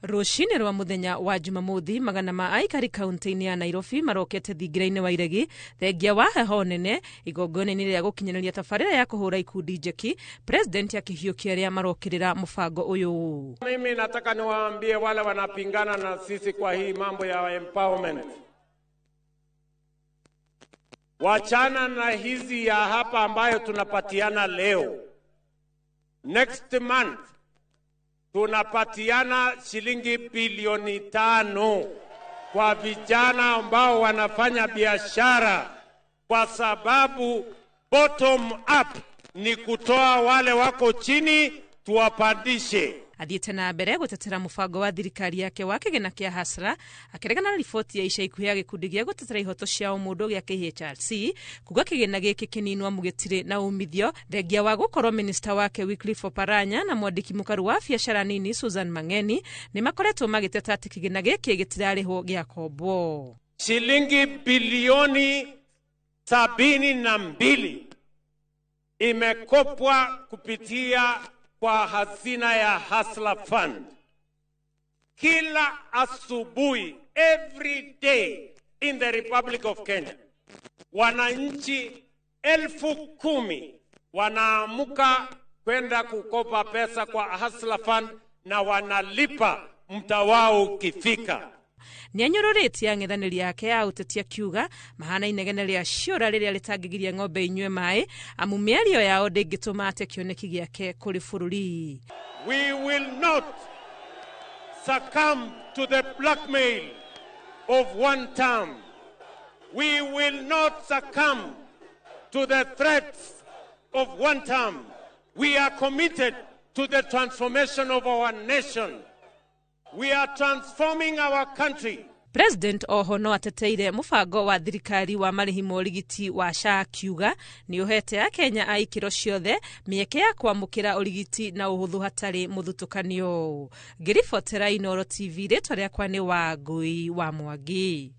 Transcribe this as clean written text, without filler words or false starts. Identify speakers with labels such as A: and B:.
A: Rũcinĩ rwa mũthenya wa Jumamothi, magana ma aikari kaunti-inĩ ya Nairobi marokete thingira-inĩ wa iregi thengia wa heho nene igongona-inĩ rĩa gũkinyanĩria tabarĩra ya kũhũra ikundi njeki, President akĩhiũkia arĩa marokĩrĩra mũbango ũyũ.
B: Mimi nataka niwaambie wale wanapingana na sisi kwa hii mambo ya empowerment, wachana na hizi ya hapa ambayo tunapatiana leo. Next month tunapatiana shilingi bilioni 5 kwa vijana ambao wanafanya biashara, kwa sababu bottom up ni kutoa wale wako chini tuwapandishe.
A: Athiĩte na mbere gũtetera mũbango wa thirikari yake wa kĩgĩna kĩa Hustler, akĩregana na riboti ya ica ikuhĩ ya gĩkundi gĩa gũtetera ihoto cia ũmũndũ gĩa KHRC kuga kĩgĩna gĩkĩ kĩninwa gĩtirĩ na umithio, thengia wa gũkorwo minista wake Wycliffe Oparanya na mwandĩki mũkaru wa biacara nini Susan Mang'eni nĩ makoretwo magĩteta atĩ kĩgĩna gĩkĩ gĩtirarĩhwo gĩakombwo.
B: Shilingi bilioni 72 imekopwa kupitia kwa hazina ya Hustler Fund. Kila asubuhi, every day in the Republic of Kenya, wananchi 10,000 wanaamuka kwenda kukopa pesa kwa Hustler Fund na wanalipa muda wao ukifika.
A: Nĩ anyũrũrĩtie ang'ethanĩri yake ya ũteti, akiuga mahana inegene rĩa ciũra rĩrĩa rĩtangĩgiria ng'ombe inyue maĩ, amu mĩario yao ndĩngĩtũma ate kĩoneki gĩake kũrĩ bũrũri.
B: We will not succumb to the blackmail of one term. We will not succumb to the threats of one term. We are committed to the transformation of our nation. We are transforming our country.
A: President oho no ateteire mũbango wa thirikari wa marĩhi ma ũrigiti wa SHA, akiuga nĩ ũhete akenya a ikĩro ciothe mĩeke ya kwamũkĩra ũrigiti na ũhũthũ hatarĩ mũthutũkanio. Ngĩribotera Inooro TV, rĩtwa rĩakwa nĩ Wangũi wa Mwangi.